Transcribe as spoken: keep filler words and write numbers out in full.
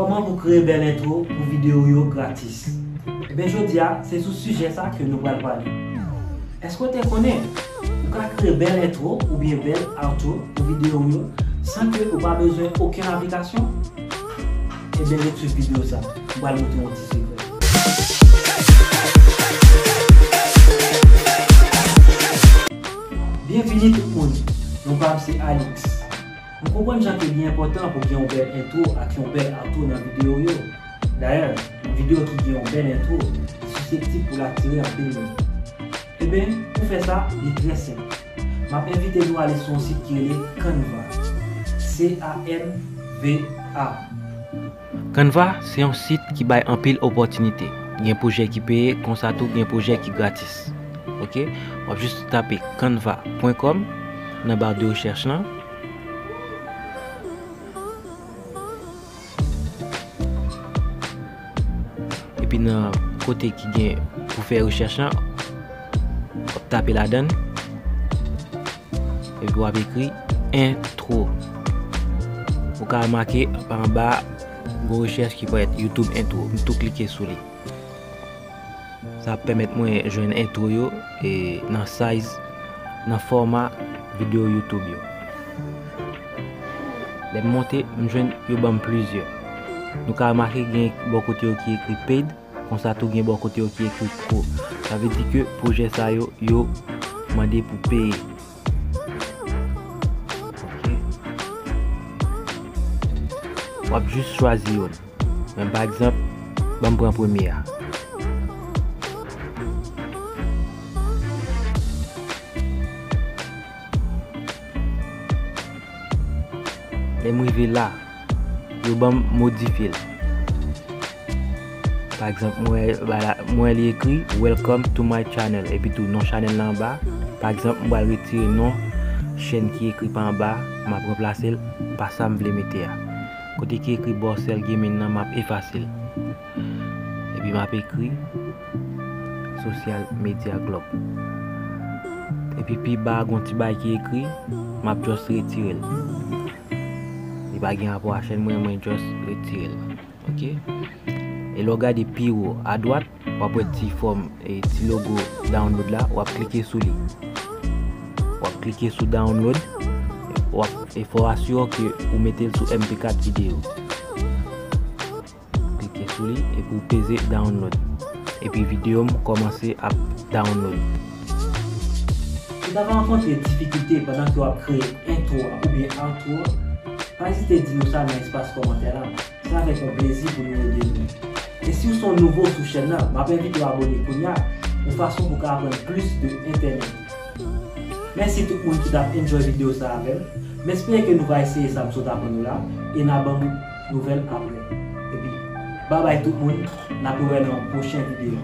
Kòman pou kreye bèl entwo pou videyo w yo gratis? Ebyen, jodi a, se sou sijè sa ke nou pral pale. Èske w te konnen ou ka kreye bèl entwo oubyen bèl outro pou videyo w yo san ke ou pa bezwen okenn aplikasyon? Ebyen, ret swiv videyo sa, m pral montre w yon ti sekrè. Byenvini tout moun, non pa m se Alix. M konprann jan ke li enpòtan pou gen yon bèl entwo ak yon bèl outro nan videyo w yo. Dayè, yon videyo ki gen yon bèl entwo siseptib pou l atire anpil moun. Ebyen, pou fè sa, li trè senp. M ap envite nou ale sou yon sit ki rele Canva. C A N V A. Canva se yon sit ki bay anpil opòtinite. Gen pwojè ki peye, konsa tou gen pwojè ki gratis. Oke? W ap jis tape canva point com nan ba de rechèch lan. Epi nan kote ki gen pou fè rechèch lan, w ap tape ladan l. Epi w ap ekri entwo. Ou ka remake pa anba gon rechèch ki parèt YouTube entwo. M tou klike sou li. Sa ap pèmèt mwen jwenn entwo yo e nan size, nan fòma videyo YouTube yo. Lè m monte, m jwenn yo ban m plizyè. Nou ka remake gen bò kote yo ki ekri paid, konsa tou gen bò kote yo ki ekri pro. Sa vle di ke pwojè sa yo, yo mande pou peye. Oke. W ap jis chwazi youn. Men pa egzanp, ban m pran premye a. Lè m rive la, yo ban m modifye l. Pa egzanp, mwen wè, ba la, mwen wè li ekri "Welcome to my channel", epi tou non chanèl la anba. Pa egzanp, m pral retire non chèn ki ekri pa anba, m ap ranplase l pa sa m vle mete a. Kote ki ekri Bòsèl Gaming nan, m ap efase l. Epi m ap ekri Social Media Club. Epi pi ba a, gon ti bagay ki ekri, m ap just retire l. Li pa gen rapò a chèn mwen, mwen just retire l. Oke? E lè w gade pi wo adwat, w ap wè ti fòm, e ti logo download la, w ap klike sou li. W ap klike sou download, w ap, e fò w asire w ke ou mete l sou M P kat videyo. Klike sou li epi w peze download. Epi videyo m kòmanse ap download. Si w ta rankontre difikilte pandan ke w ap kreye entwo a oubyen outro a, pa ezite di nou sa nan espas kòmantè la. Se avèk yon plezi pou nou ede nou. E si w se yon nouvo sou chèn nan, m ap envite w abòne kounye a, yon fason pou w ka aprann plis de entènèt. Mèsi tout moun ki t ap enjoy videyo sa avè m. M espere ke nou va eseye sa m sot aprann nou la e n a ban m nouvèl apre. Epi, babay tout moun, n ap rewè nan yon pwochen videyo.